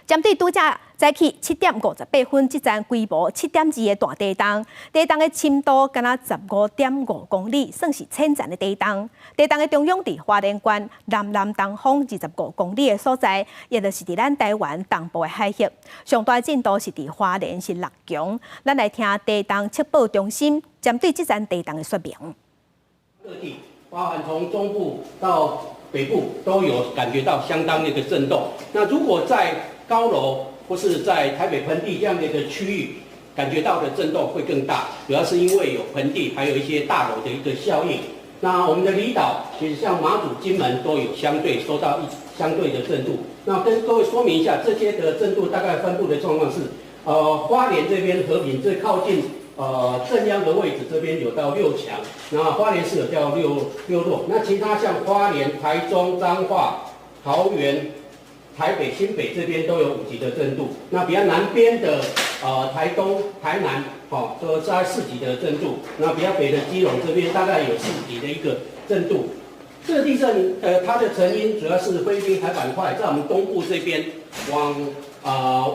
針對拄才早起7點58分這陣規模7.2的大地動，地動的深度敢若15.5公里，算是淺層的地動。地動的中央佇花蓮縣南南東方25公里的所在，也就是佇咱台灣東部的海域。上大震度是佇花蓮是6強。咱來聽地動測報中心針對這陣地動的說明。各地，包含從中部到北部都有感覺到相當的一個震動。那如果在高樓或是在台北盆地這樣的一個區域，感覺到的震動會更大，主要是因為有盆地，還有一些大樓的一個效應。那我們的離島，其實像馬祖、金門都有相對收到一相對的震度。那跟各位說明一下，這些的震度大概分布的狀況是，花蓮這邊和平最靠近震央的位置，這邊有到6強，那花蓮市有到6弱。那其他像花蓮、台中、彰化、桃園、台北、新北這邊都有5級的震度，那比較南邊的台東、台南，哦，都在4級的震度。那比較北的基隆這邊大概有4級的一個震度。這個地震，它的成因主要是菲律賓海板塊在我們東部這邊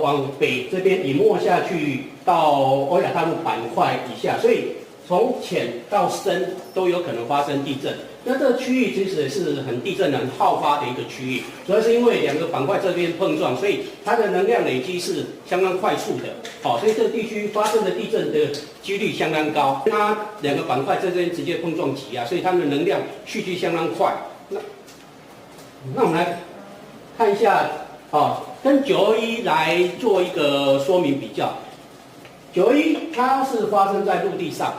往北這邊隱沒下去到歐亞大陸板塊以下，所以從淺到深都有可能發生地震。那這個區域其實也是很地震很好發的一個區域，主要是因為兩個板塊這邊碰撞，所以它的能量累積是相當快速的，好，所以這個地區發生的地震的幾率相當高。它兩個板塊這邊直接碰撞擠壓，所以它的能量蓄積相當快。那我們來看一下，哦，跟921來做一個說明比較。921它是發生在陸地上。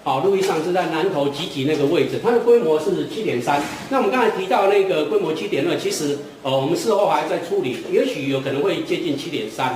好，陸地上是在南投集集那個位置，它的規模是7.3。那我們剛才提到那個規模7.2，其實我們事後還在處理，也許有可能會接近7.3。